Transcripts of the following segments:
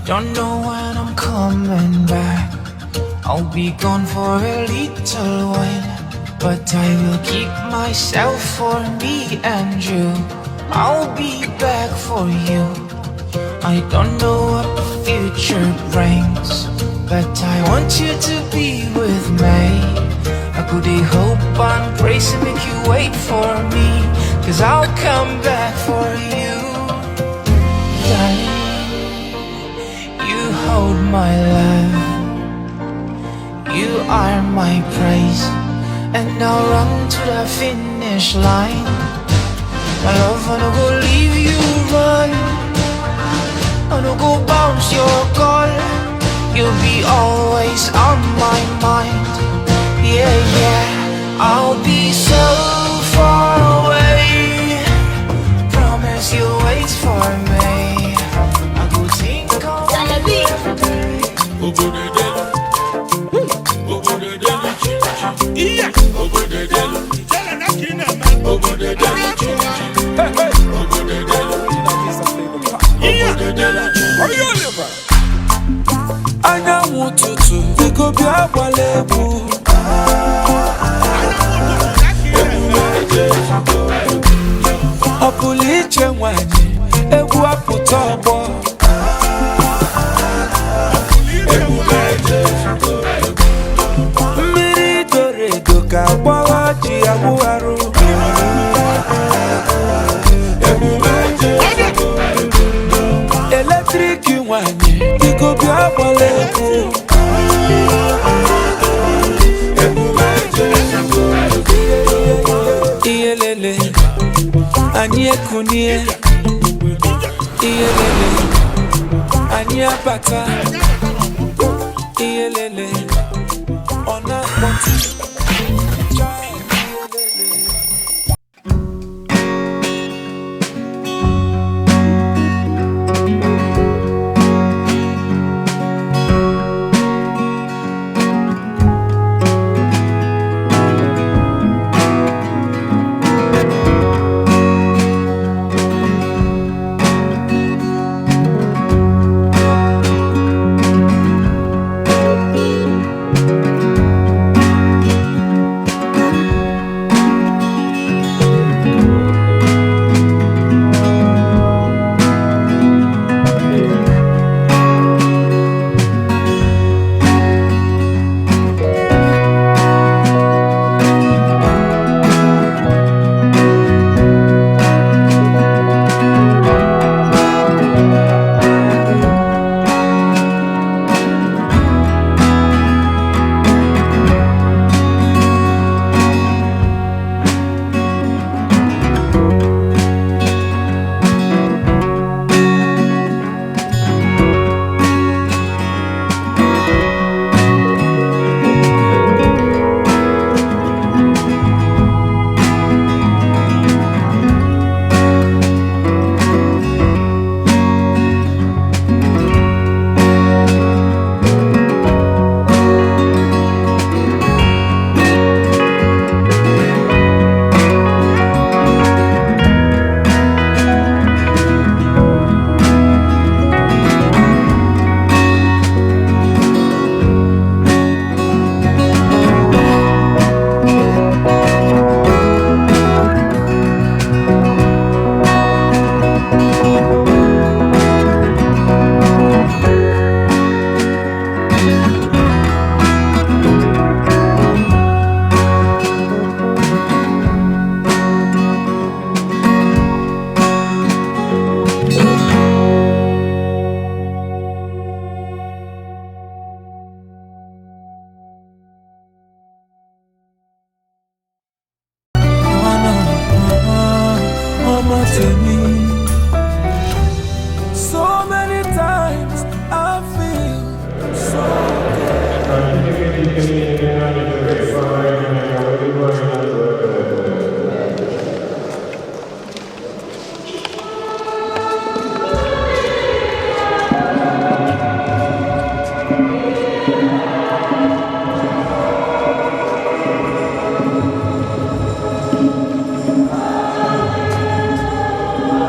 Don't know when I'm coming back. I'll be gone for a little while, but I will keep myself for me and you. I'll be back for you. I don't know what the future brings, but I want you to be with me. I could hope and pray to make you wait for me, 'cause I'll come back for you. Darling, you hold my love. You are my prize, and I'll run to the finish line. My love, I no go leave you run. I no go bounce your call. You'll be always on my mind. Yeah, yeah, I'll be so far away. Promise you'll wait for me. I go think of you every day. Anyanwụ ụtụtụ, biko bịa gbala egwu. Ọ pụrụ iche nwanyị, egwu apụta ọgbọ. Mmiri doro edo ka agbawa ji awụgharụ. Eletrik nwanyị, biko bịa gbala egwu. Ihe lele, anyị ekunie. Ihe lele, anyị abata. Ihe lele, ọ na-akpọtụ. Chai, ihe lele. Ọmọ tèmi. So many times I feel so good. Thank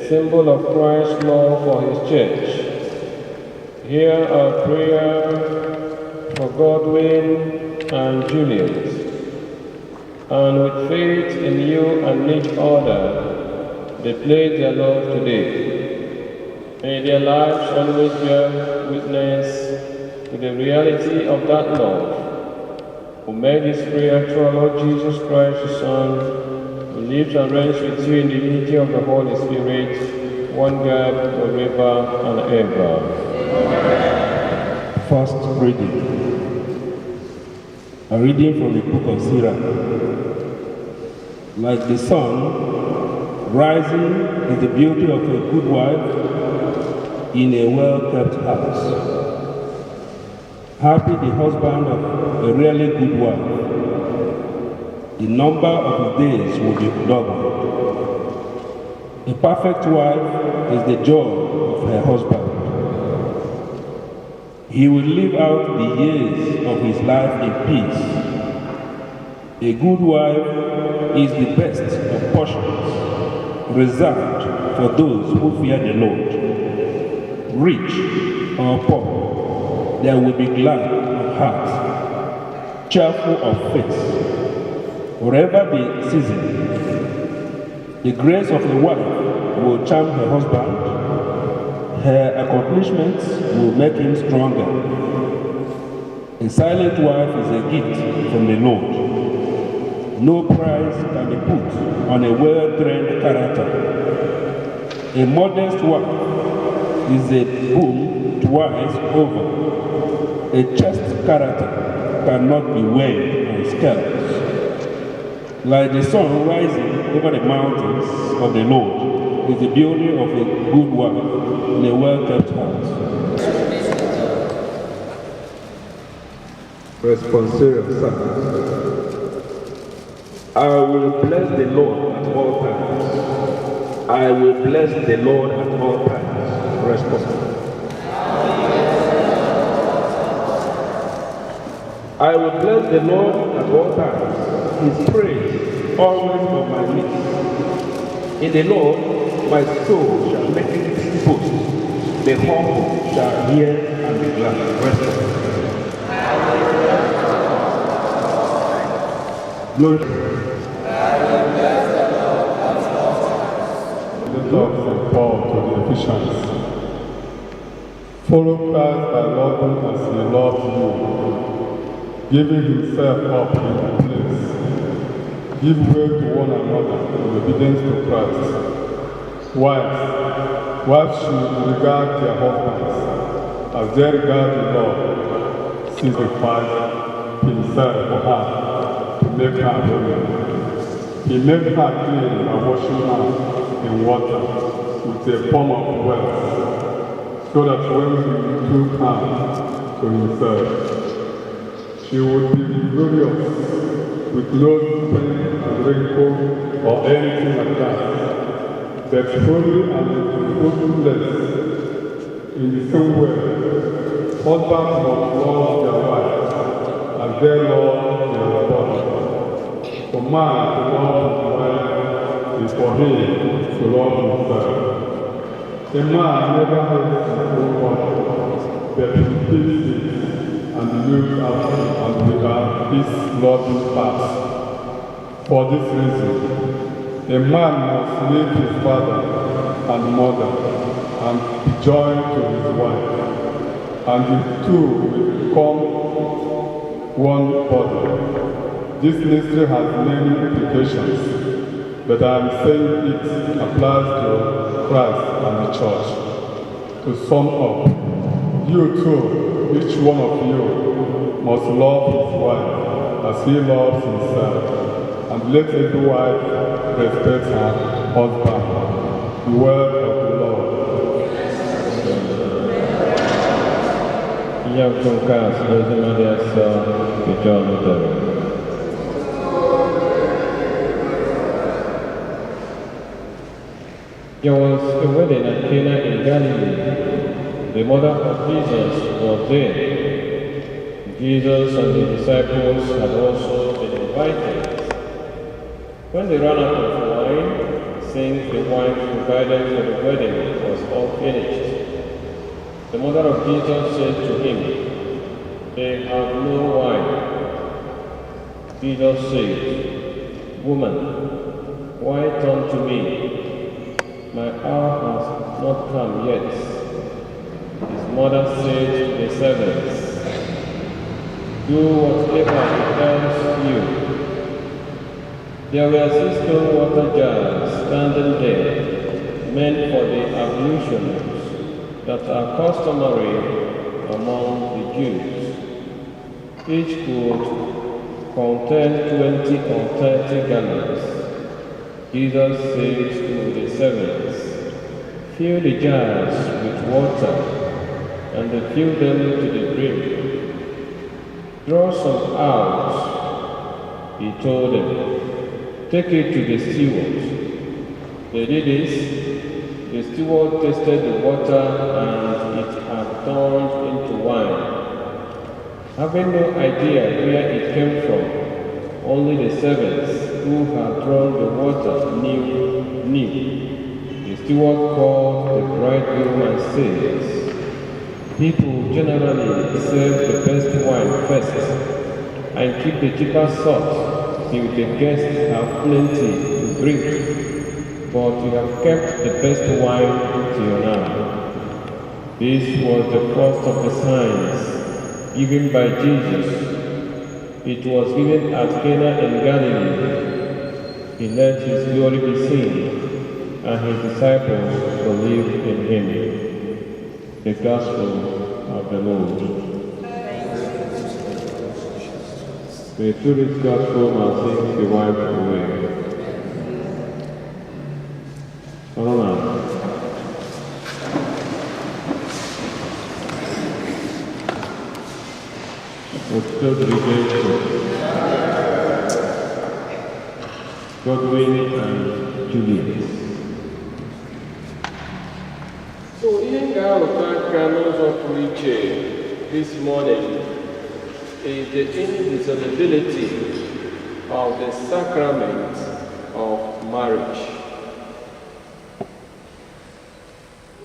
a symbol of Christ's love for his church. Hear our prayer for Godwin and Juliet, and with faith in you and each other, they pledge their love today. May their lives always bear witness to the reality of that love. We make this prayer through our Lord Jesus Christ, your Son, who lives and reigns with you in the unity of the Holy Spirit, one God, forever and ever. First reading. A reading from the book of Sirach. Like the sun rising is the beauty of a good wife in a well-kept house. Happy the husband of a really good wife. The number of his days will be doubled. A perfect wife is the joy of her husband. He will live out the years of his life in peace. A good wife is the best of portions, reserved for those who fear the Lord. Rich or poor, they will be glad of heart, cheerful of face. Whatever the season, the grace of a wife will charm her husband. Her accomplishments will make him stronger. A silent wife is a gift from the Lord. No price can be put on a well-trained character. A modest wife is a boon twice over. A chaste character cannot be weighed on scales. Like the sun rising over the mountains of the Lord is the beauty of a good wife in a well-kept house. Responsorial Psalm. I will bless the Lord at all times. I will bless the Lord at all times. Response. I will bless the Lord at all times. His praise always on my lips. In the Lord my soul shall make its boast. The humble shall hear and be glad. Response. Glory. Letter of St. Paul to the Ephesians. Follow Christ by loving as he loved you, giving himself up in your place. Give way to one another in obedience to Christ. Wives should regard their husbands as they regard the Lord, since he sacrificed himself for her to make her holy. He made her clean by washing her in water with a form of words, so that when he took her to himself, she would be glorious, with no spot and wrinkle or anything like that, but holy and faultless. In the same way, husbands must love their wives as they love their body. For man to love his wife is for him to love himself. A man never hates his own body, but he keeps it and looks after and with his loving parts. For this reason, a man must leave his father and mother and be joined to his wife, and the two will become one body. This mystery has many implications, but I am saying it applies to Christ and the church. To sum up, you too, each one of you, must love his wife as he loves himself, and let every wife respect her husband. The word of the Lord. Ihe ọgụgụ nke a si n'oziọma dị nsọ nke Jọn dere. There was a wedding at Cana in Galilee. The mother of Jesus was there. Jesus and the disciples had also been invited. When they ran out of wine, since the wine provided for the wedding was all finished. The mother of Jesus said to him, "They have no wine." Jesus said, "Woman, why turn to me? My hour has not come yet." His mother said to the servants, "Do whatever he tells you." There were 6 stone water jars standing there, meant for the ablutions that are customary among the Jews. Each could contain 20 or 30 gallons. Jesus said to the servants, "Fill the jars with water," and they filled them to the brim. "Draw some out," he told them. "Take it to the steward." They did this. The steward tasted the water, and it had turned into wine. Having no idea where it came from, only the servants who had drawn the water knew. The steward called the bridegroom and said, "People generally serve the best wine first and keep the cheaper sort till the guests have plenty to drink, but you have kept the best wine till now." This was the first of the signs given by Jesus. It was given at Cana in Galilee. He let his glory be seen, and his disciples believed in him. The Gospel of the Lord. May through this Gospel our sins be wiped away. Amen. Otuto dịrị Jesu. Godwin and Juliet. So ihe m ga-arụta aka n'ụzọ pụrụ iche this morning is the indissolubility of the sacrament of marriage.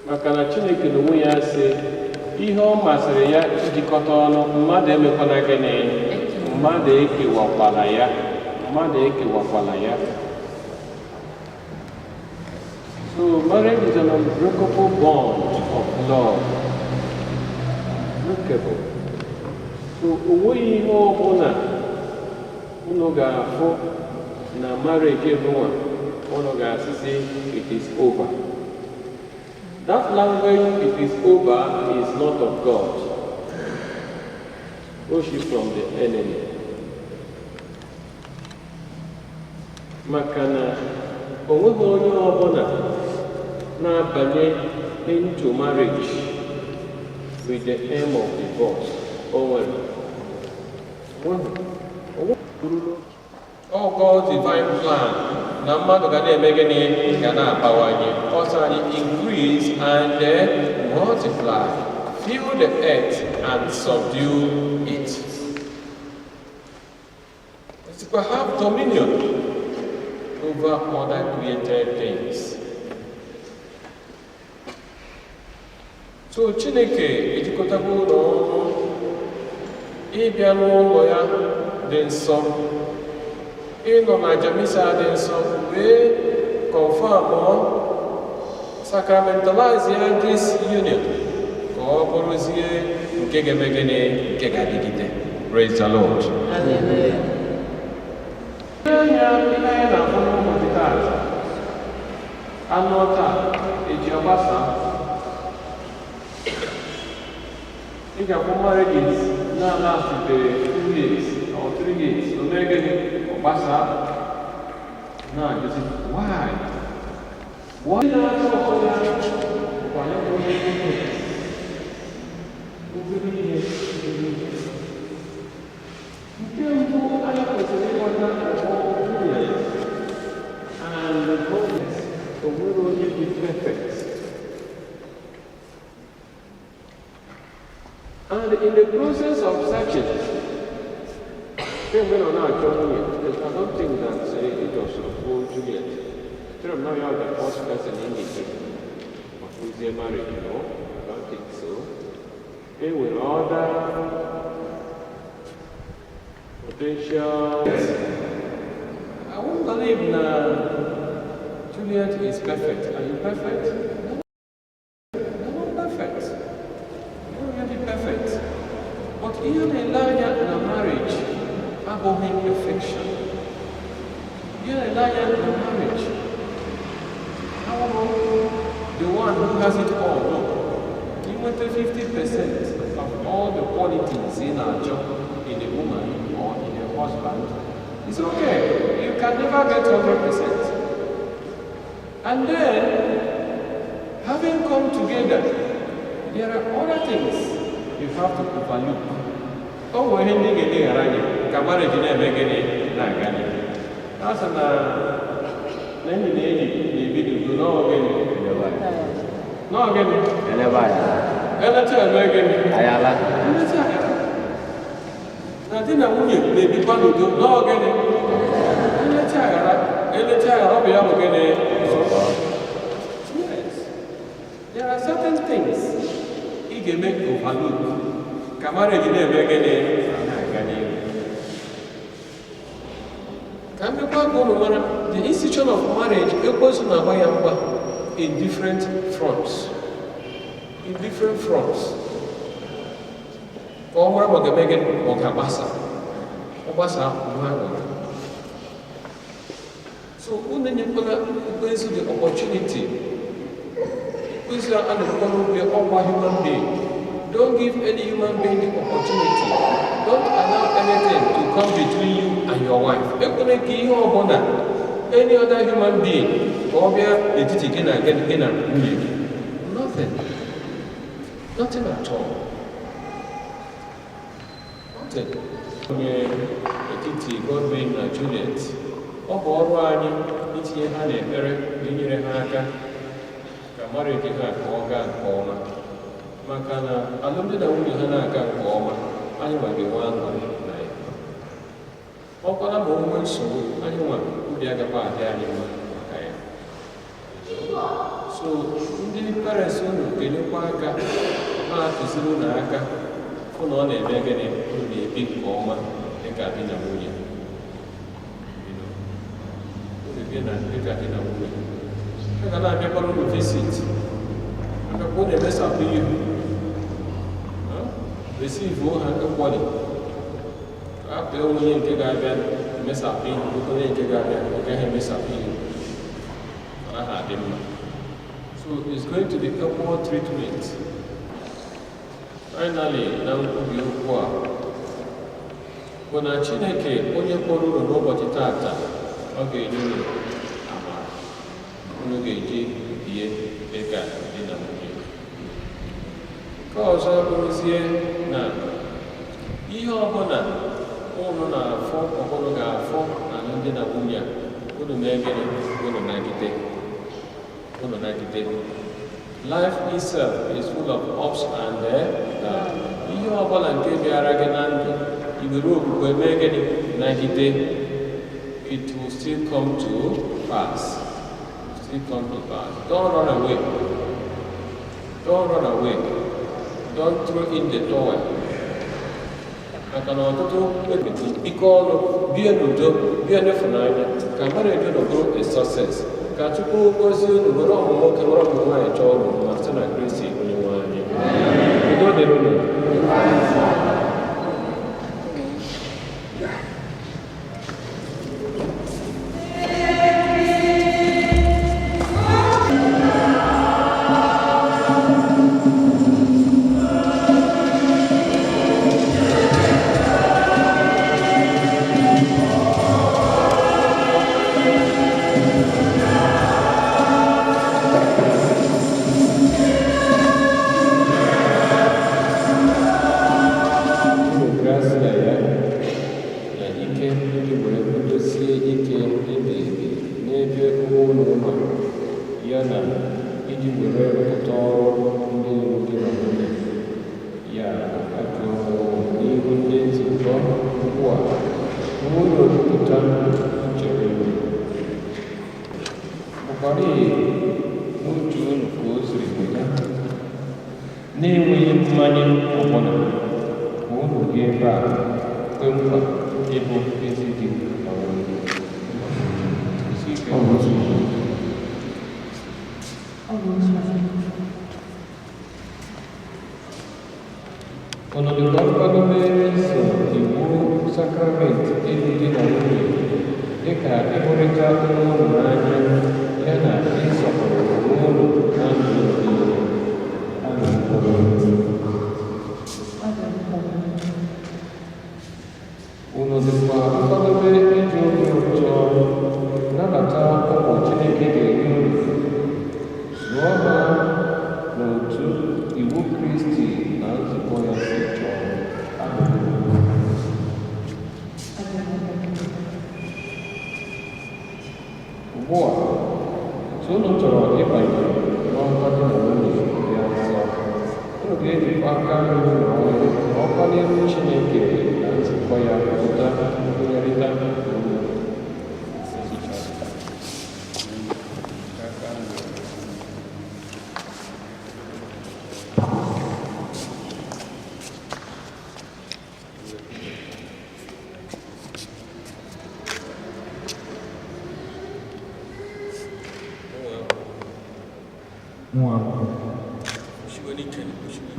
Maka na Chineke n'onwe ya sị, ihe ọ masịrị ya ijikọta ọnụ, mmadụ emekwana gịnị? Mmadụ ekewakwala ya. Mmadụ ekewakwala ya. So marriage is an unbreakable bond of love. Unbreakable. So o nweghị ihe ọbụla unu ga-afụ na marriage nwa unu ga-asịsị it is over. That language, "it is over," is not of God. O shi from the enemy. Maka na o nweghị onye ọbụla na-abanye into marriage with the aim of divorce. O nwere. Ọ God's divine plan na mmadụ ga na-eme gịnị? Ga na-abawanye. Ọ sị anyị increase and then multiply, fill the earth and subdue it. Sikwa have dominion over other created things. So Chineke ejikọtago ụlọ ọnụ ịbịa n'ụlọ ya dị nsọ, ịnọ na aja misa dị nsọ wee confirm, sacramentalize ya this union ka ọ bụrụzie nke ga-eme gịnị? Nke ga-adịgide. Praise the Lord. Anya ihe anyị na-afụ n'ụbọchị taata, anụ taa eji ọgbasa, ị ga-afụ marriages na-alasịbeghị 2 years or 3 years, o mee gịnị? Ọgbasa. Na-ajụzi why? Why na-atọ ọtọ ya bụkwa ya bụ onye obere ihe obere ihe. Nke mbụ anyị kwesịrị ịghọta ọgbọ nwunye and the goodness, o nwere onye dị perfect. And in the process of searching, kemgbe nọ na-achọ nwunye, I don't think that it was for Juliet. Chere m na ya the first person in meeting ma kụzie marriage. No, I don't think so. E nwere other potential. I won't believe na Juliet is perfect. Are you perfect? No. You're not perfect. You're not really perfect. But ihe na-ele anya na marriage abụghị perfection. Ihe na-ele anya na marriage abụghị the one who has it all. No. You nweta 50% of all the qualities ị na-achọ in a woman or in a husband, it's okay. You can never get 100%. And then, having come together, there are other things you have to overlook. O nwere ihe ndị ị ga-eleghara anya ka marriage na-eme gịnị na-aga n'ihu. A sị na enyi na enyi na-ebi n'udo n'ọ gịnị? N'ọ gịnị? Eleba ya. Elecha eme gịnị? Ayala. Elecha ya. Na di na nwunye na-ebikwa n'udo n'ọ gịnị? Elecha aghara, elecha aghara, ọ bụ ya bụ gịnị? Yes. There are certain things ị ga-eme overlook ka marriage na-eme gịnị na-aga n'ihu. Ka m mekwa ka unu mara, the institution of marriage, ekwensu na-agba ya mgba in different fronts. In different fronts. Ka ọ mara ma ọ ga-eme gịnị, ma ọ ga-agbasa. Ọ gbasa, nwa aṅụrị. So unu enyekwala ekwensu the opportunity. Ekwensu a na-ekwukwa n'okwu ọgba human being. Don't give any human being the opportunity. Don't allow anything to come between you and your wife. Ekwela ka ihe ọbụla, any other human being, ka ọ bịa n'etiti gị na nwunye gị. Nothing. Nothing at all. Nothing. Onye etiti Godwin na Juliet, ọ bụ ọrụ anyị itinye ha n'ekpere na inyere ha aka ka marriage ha ka ọ gaa nke ọma. Maka na alụmdi na nwunye ha na-aga nke ọma, anyị nwa ga-enwe aṅụrị na ya. Ọkwala ma o nwee nsogbu, anyị nwa obi agakwa adị anyị mma maka ya. So ndị parents unu ga-enyekwa aka na-atụziri unu aka fụ na ọ na-eme gịnị, unu na-ebi nke ọma dịka di na nwunye. Unu bi na dịka di na nwunye. Ha ga na-abịakwara unu visit. Abịakwa unu emesapụ ihu. Receive ha equally. Hapụ onye nke ga-abịa emesapụ ihu, onye nke ga-abịa ọ gaghị emesapụ ihu. Ọ naghị adị mma. So it's going to be equal treatment. Finally, na nkwubi okwu a bụ na Chineke onye kpọrọ unu n'ụbọchị tata, ọ ga-enye unu amara unu ga-eji bie dịka di na nwunye. Nke ọzọ bụrụzie na ihe ọbụla unu na-afụ, ọbụla ga-afụ na alụmdi na nwunye a, unu mee gịnị? Unu nagide, unu nagide. Life itself is full of ups and downs. Ihe ọbụla nke bịara gị na ndụ, i were okwukwe mee gịnị? Nagide. It will still come to pass, still come to pass. Don't run away, don't run away, don't throw in the towel. Maka na ọtụtụ bikọ ọnụ bie n'udo, bie n'ịfụnanya, ka marriage unu bụrụ a success. Ka Chukwu gozie unu, were ọmụmụ nwoke, were ọmụmụ nwaanyị chọọ unu mma site na Kristi onye nwe anyị. Udo dịrị unu. Ọkwari n'uche unu ka o siri weta na-enweghị mmanye ọbụla ka unu bịa ebe a kwe nkwa ịbụ ezi di na nwunye. Isi ike. Ọ bụ otu. Ọ bụ otu. Unu dịkwa nkwadobe iso iwu sakramenti ịlụ di na nwunye dịka ịhụrịta onwe unu n'anya ya na ịsọpụrụ onwe unu na ndụ unu niile? Adị m nkwadobe. Ọ dị nkwadobe. Unu dịkwa nkwadobe iji obi ụtọ nabata ụmụ Chineke ga-enye unu, zụọ ha n'otu iwu Kristi na nzukọ ya si chọọ? Adị m nkwadobe. Ọ dị nkwadobe. Ugbu a, otu unu chọrọ ịbanye n'ọkwa di na nwunye dị nsọ, unu ga-ejikwa aka nri unu ọhụrụ ọkwa n'ihu Chineke na nzukọ ya pụta nkwenyerịta unu. Aka nri. Nwa akwụkwọ.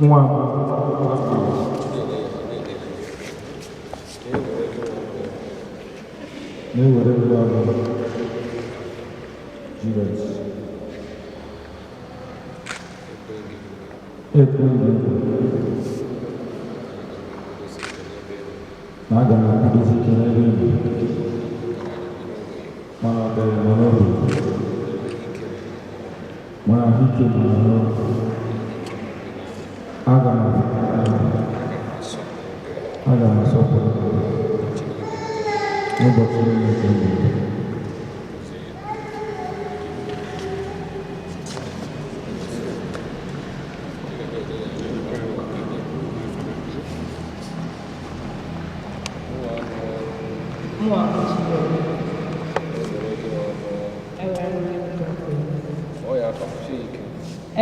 Nwa akwụkwọ. Na-ewere nwa akwụkwọ. Juliet. Ekwe gị nkwa na aga m akwụdosi ike n'ebe ị nọ, ma na ọgaranya ma n'ogbenye, ma ahụike ma n'ọrụ. Aga m aga m asọpụrụ gị n'ụbọchị niile nke ndụ m. Mụ abụ Chibueze. Ewere m gị Godwin. Ọ ya akwụsị ike.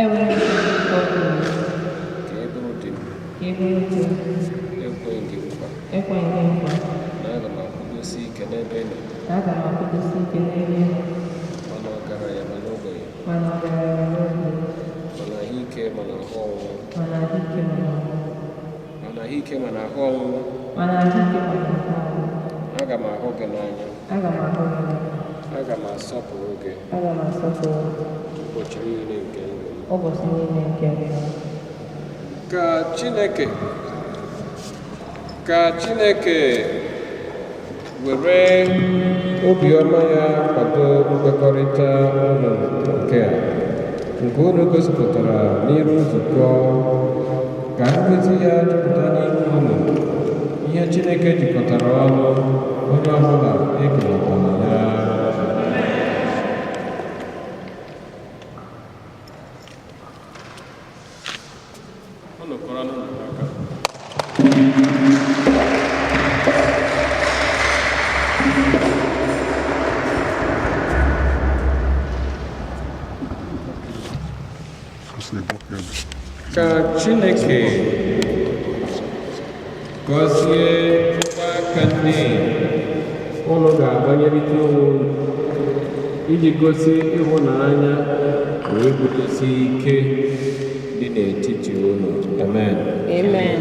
Ewere m gị Godwin. Ka e bụrụ di m. Ka ị bụrụ di m. Ekweghị gị nkwa Ekweghị gị nkwa na aga m akwụdosi ike n'ebe ị nọ, na aga m akwụdosi ike n'ebe ị nọ, mana ọgaranya ma n'ogbenye, mana ọgaranya ma n'ogbenye, mana ahụike mana ahụ ọnwụnwụ, mana ahụike mana ọnwụ, mana ahụike mana ahụ ọnwụnwụ, mana ahụike mana ahụ ọnwụ. Aga m ahụ gị n'anya. Aga m ahụ gị n'anya. Aga m asọpụrụ gị. Aga m asọpụrụ gị. Ụbọchị niile nke ndụ m. Ụbọchị niile nke ndụ m. Ka Chineke were obiọma ya kwado nkwekọrịta unu nke a nke unu gosipụtara n'iru nzukọ, ka ngọzi ya jupụta n'ime unu. Ihe Chineke jikọtara ọnụ, onye ọbụla ekewapụla ya. Unu kọrọ nụ aka. Ka Chineke gọzie mgbaaka nne unu ga-agbanyerịta onwe unu iji gosi ịhụnanya na iguzosi ike dị n'etiti unu. Amen. Amen.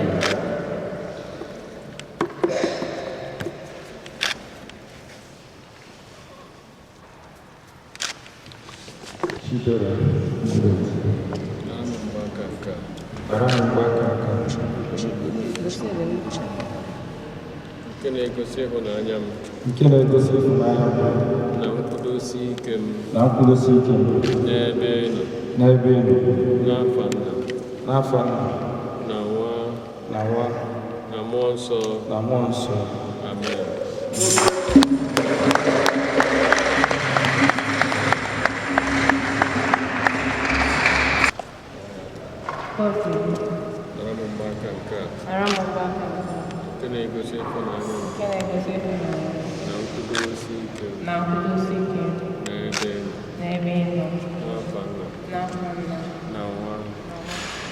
Chidera Juliet. Naanị mgbaaka nke a. Gbara m mgbaaka nke a. Nke na-egosi ịhụnanya m nke na-egosi ịhụnanya m na nkwụdosi ike m na nkwụdosi ike m n'ebe ị nọ, n'ebe ị nọ, n'afa Nna n'afa Nna na Nwa na Nwa na Mmụọ Nsọ. Na Mmụọ Nsọ. Amen. Godwin. Nara m mgbaaka nke a Nara m mgbaaka nke a. Nke na-egosi ịhụnanya m nke na-egosi ịhụnanya m na nkwụdosi ike m na nkwụdosi ike m n'ebe ị nọ. N'ebe ị nọ. N'afa Nna N'afa Nna na Nwa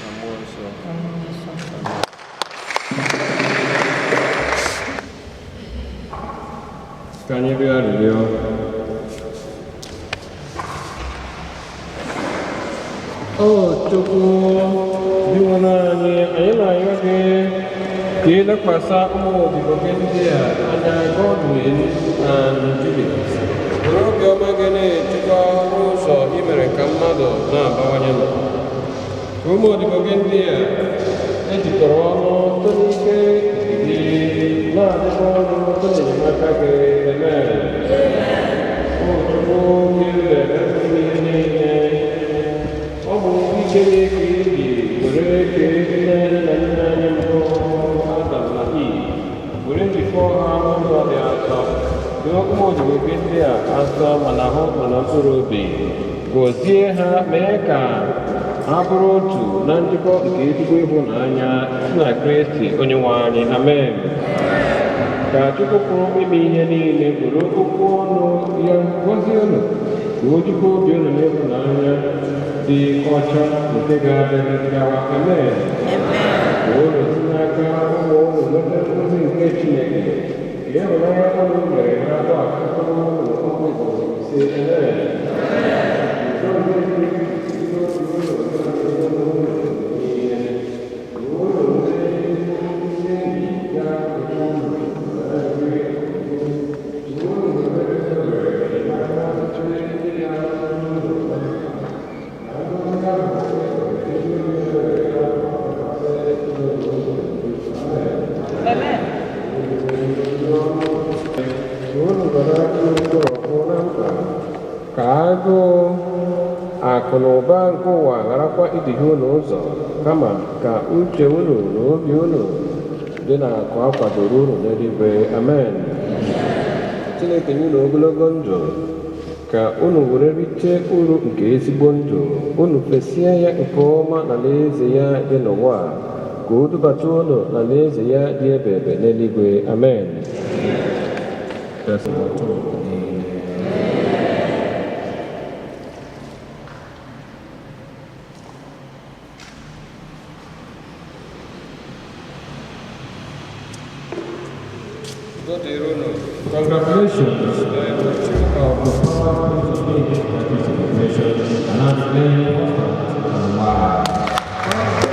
na Mmụọ Nsọ. Na Mmụọ Nsọ. Ka anyị rịọ arịrịọ. O Chukwu, Dinwenụ anyị, anyị na-arịọ gị ka ị lekwasị ụmụ odibo gị ndị a anya, Godwin and Juliet. Were obiọma gị na-echekwa ụzọ i mere ka mmadụ na-abawanye n'ụwa. Ka ụmụ odibo gị ndị a ejikọrọ ọnụ site n'ike gị na-adịkwa ọnụ site n'enyemaka gị. Amen. O Chukwu kere ihe niile, ọ bụ ike gị ka i ji were kee nne na nna anyị mbụ, Adam na Eve, were jikọọ ha n'ụzọ dị asọ. Doo ụmụ odibo gị ndị a asọ ma na ahụ ma na mkpụrụ obi. Gọzie ha, mee ka ha bụrụ otu na njikọ nke ezigbo ịhụnanya si na Kristi onye nwe anyị. Amen. Ka Chukwu pụrụ ime ihe niile were okwu ọnụ ya gọzie unu, ka o jikwa obi unu n'ịhụnanya dị ọcha nke ga-adịrị gawa. Amen. Ka unu si n'aka ụmụ unu nweta ngọzi nke Chineke, ka ịhụnanya unu nwere ha gbaa unu okwu ise. Amen. Udo nke Kristi bido unu niile, ka unu nwee ezigbo ndị enyi ga unu na-eri ka unu nwere ohere enyemaka tụnyere ndị na-arụ unu na ngọzi ahụ ezi obi ebere ya Amen. Ka unu ghara ịmkpọrọpụ na mkpa, ka agụụ akụ na ụba nke ụwa gharakwa iduhie unu ụzọ, kama ka uche unu na obi unu dị n'akụ a kwadoro unu n'eluigwe. Amen. Chineke nye unu ogologo ndụ ka unu were rite uru nke ezigbo ndụ unu, fesie ya nke ọma n'alaeze ya dị n'ụwa, ka o dubata unu n'alaeze ya dị ebe ebe n'eluigwe. Amen. Niile. Udo dịrị unu. Congratulations by virtue of the power of the celebration and I declare husband and wife.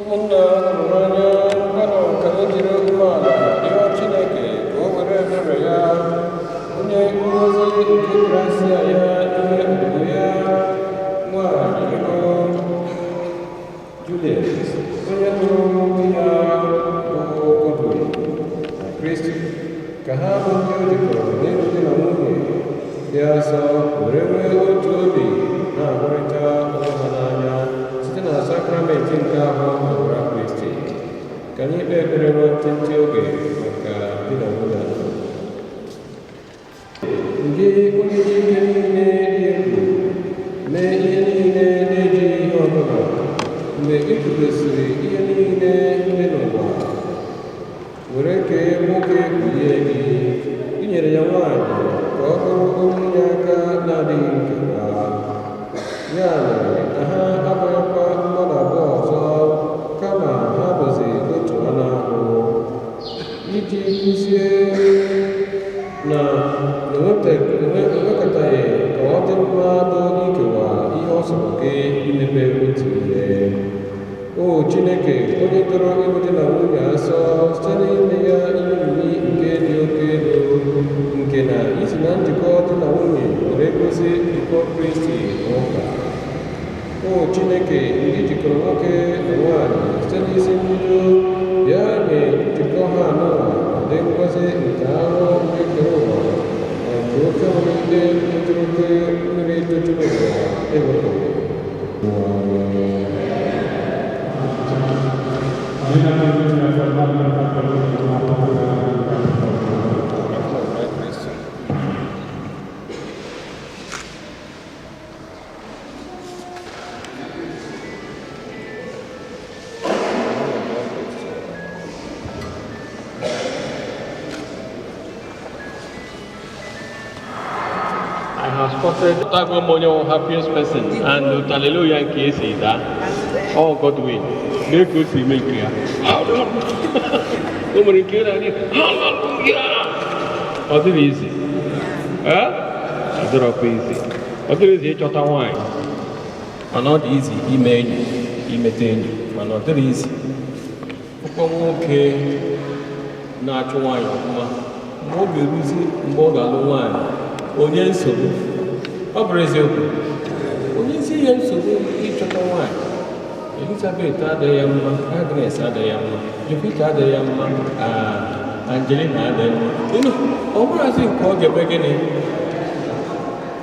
Ụmụnna hụrụ n'anya, mmadụ ka anyị jiri umeala rịọ Chineke ka o were ebere ya onye ngọzi nke grasia ya nye odibo ya nwanyị bụ Juliet, onye hụrụ di ya bụ Godwin na Kristi, ka ha bụ ndị o jikọrọ n'ịlụ di na nwunye dị asọ were nwee otu obi na-ahụrịta onwe ha n'anya site na sakramenti nke ahụ ọbara Kristi. Ka anyị kpee ekpere nwantịntị oge maka di na nwunye a. Gị onye ji ike niile dị egwu mee ihe niile na-ejighị ihe ọbụla, mgbe ị tụlesịrị ihe niile dị n'ụwa were kee nwoke kulie gị, i nyere ya nwaanyị ka ọ bụrụ onye inye aka na-adịghị nkewa. Ya mere na ha abụghịkwa mmadụ abụọ ọzọ, kama ha bụzi otu anụ ahụ. Iji kụzie na enwekọtaghị ka ọ dị mmadụ ikewa ihe ọ sọrọ gị imepe otu ihe. O Chineke, onye doro ịlụ di na nwunye asọ site n'ime ya ihe omimi nke dị oke elu, nke na isi na njikọ di na nwunye were gosi njikọ Kristi na ụka. O Chineke, ndị jikọrọ nwoke na nwaanyị site n'isi mbido, bịa nye njikọ ha anụwa ụdị ngọzi nke ahụ nke kere ụwa na nke oke amamikpe tojuru oke mmiri tojuru ụwa ewepụghị. I have spotted Otago Monyo happiest person and hallelujah nke esi daa. All Godwin. Mee ka o si mee nke ya. O nwere nke na-adị hallelujah. Ọ dịrị izi. Eh? Ọ dịrọkwa izi. Ọ dịrị izi ịchọta nwaanyị. Mana ọ dị izi ime enyi, imete enyi. Mana ọ dịrị izi. Ụkọ nwoke na-achụ nwaanyị ọfụma. Mgbe ọ ga-eruzi mgbe ọ ga-alụ nwaanyị, onye nsogbu. Ọ bụrụ eziokwu, onye isi ihe nsogbu ịchọta nwaanyị. Elizabeth adịghị ya mma, Agnes adịghị ya mma, Jupiter adịghị ya mma, Angelina adịghị mma. Ọ bụrụzi nke ọ ga-eme gịnị?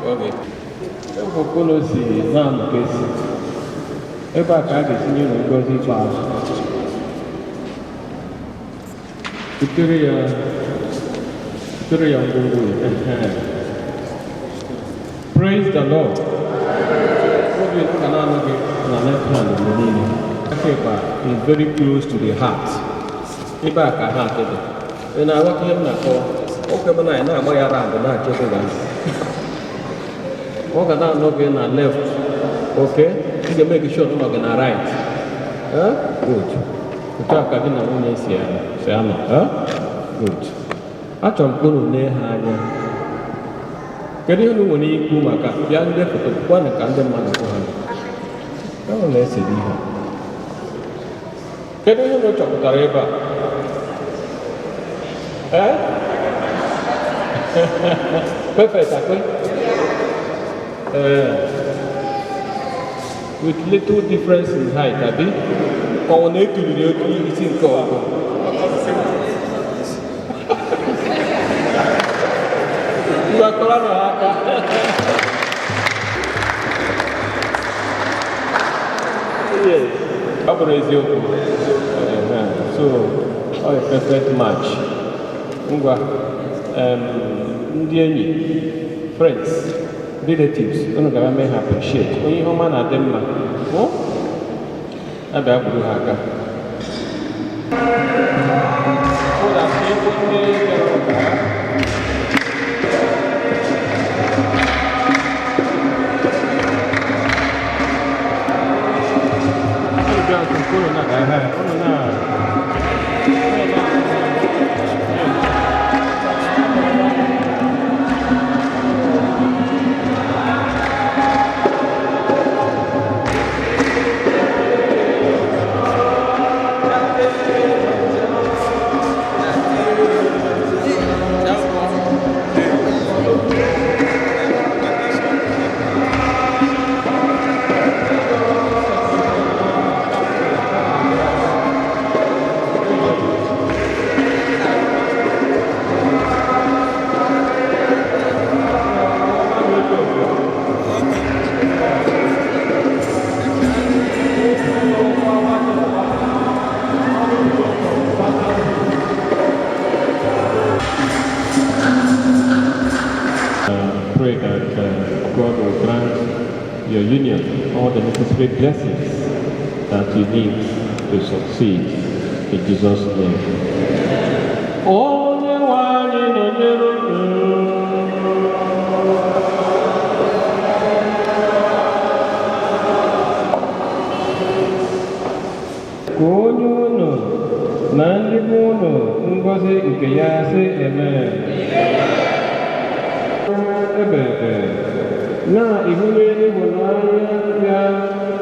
Ọ ga-eme. Ebe si na-anọ ka esi. Ebe a ka a ga-etinye ụlọ ngozi ikpeazụ. Butere ya ngwongwo ya. Praise the Lord. Obi ka na-anụ gị na left hand mgbe niile. Aka ịkpa is very close to the heart. Ebe a ka heart dị. Ị na-aghọta ihe m na-akọwa? Oge bụ na anyị na-agba ya round na-achọ ebe ga. Ọ ga na-anụ gị na left. Okay? Ị ga-eme sure na ọ gị na right. Eh? Good. Otu a ka gị na nwunye si anọ. Eh? Good. Achọrọ m ka unu lee ha anya. Kedu ihe unu nwere ikwu maka bịa ndị foto gwanụ ka ndị mmadụ hụ ha? Unu na-esede ihe. Kedu ihe unu chọpụtara ebe a? Eh? Perfect, akwe? With little difference in height, abi? Ọ na-etuliri otu isi nke ọgụ. Ngwa kọrọ nụ ha aka. Yes. Ọ bụrụ eziokwu. So, ọ a perfect match. Ngwa, ndị enyi, friends, relatives, unu gara mee ha appreciate. Onye ihe ọma na-adị mma. Abịa gburu ha aka. So that people ndị bịara ụka. Unu bịa nso, unu na. all the necessary blessings that you need to succeed in Jesus' name. Onye nwe anyị nọnyere unu. Ka onye unu na ndị be unu ngọzi nke ya sị amen. Ebe ebe na-ehunye ịhụnanya ya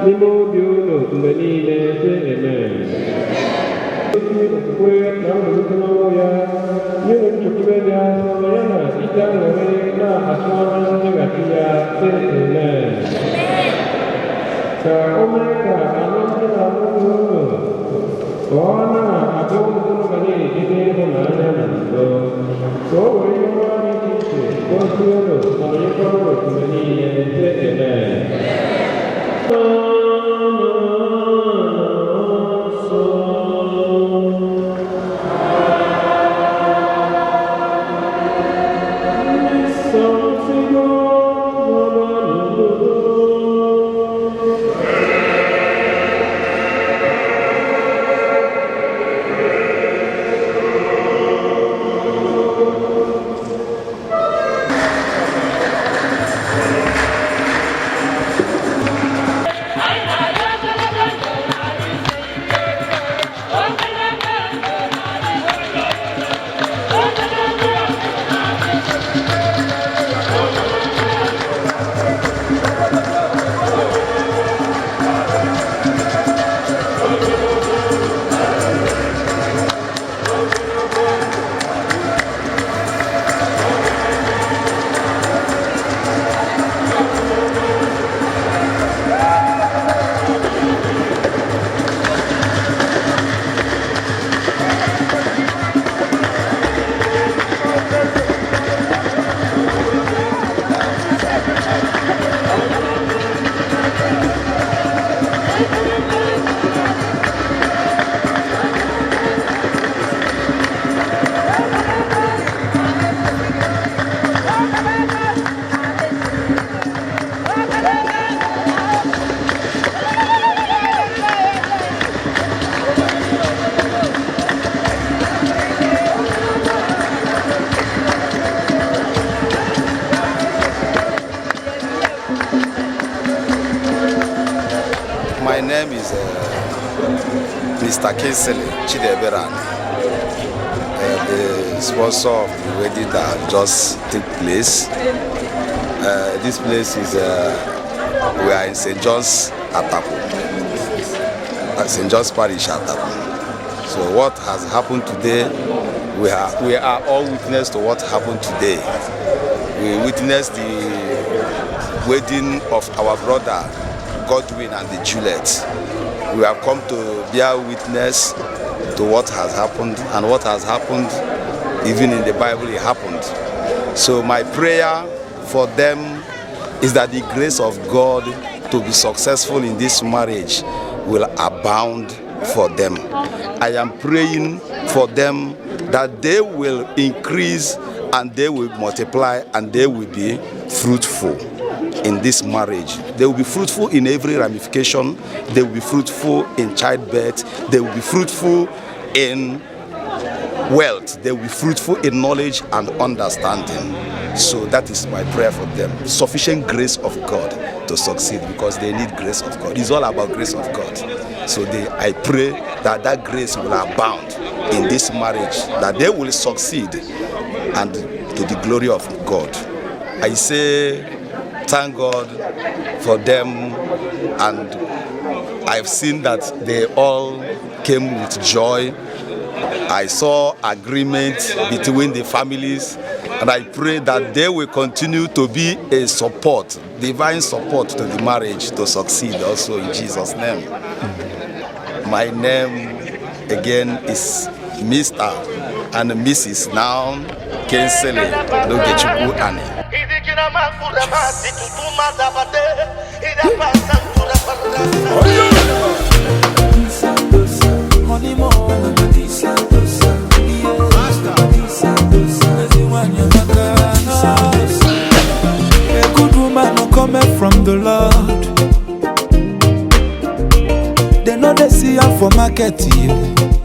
n'ime obi unu mgbe niile sị amen. Ezi okwukwe na mmalite n'ọnwụ ya nye unu nchekwube dị asọ ya na ite aṅụrị na-atụ anya nlaghachi ya sị amen. Ka o mee ka alụmdi na nwunye unu ka ọ na-abụ unu ga na-ejide ịhụnanya na udo, ka o were ihe ọma dị iche iche gọzie unu ma nyekwara unu mgbe niile sị amen. My name is Mr. Kinsley Chideberani, the sponsor of the wedding that just took place. This place is, we are in St. John's Atapu, St. John's Parish Atapu. So what has happened today, we are all witness to what happened today. We witnessed the wedding of our brother Godwin and the Juliet. We have come to bear witness to what has happened, and what has happened, even in the Bible, it happened. So my prayer for them is that the grace of God to be successful in this marriage will abound for them. I am praying for them that they will increase and they will multiply and they will be fruitful in this marriage. They will be fruitful in every ramification. They will be fruitful in childbirth. They will be fruitful in wealth. They will be fruitful in knowledge and understanding. So that is my prayer for them. Sufficient grace of God to succeed, because they need grace of God. It's all about grace of God. So I pray that that grace will abound in this marriage, that they will succeed and to the glory of God. I say thank God for them, and I've seen that they all came with joy. I saw agreement between the families, and I pray that they will continue to be a support, divine support to the marriage to succeed also in Jesus' name. My name again is Mr. and Mrs. Now Kinsley Ogechukwu Ani. A good woman no coming from the Lord. get you.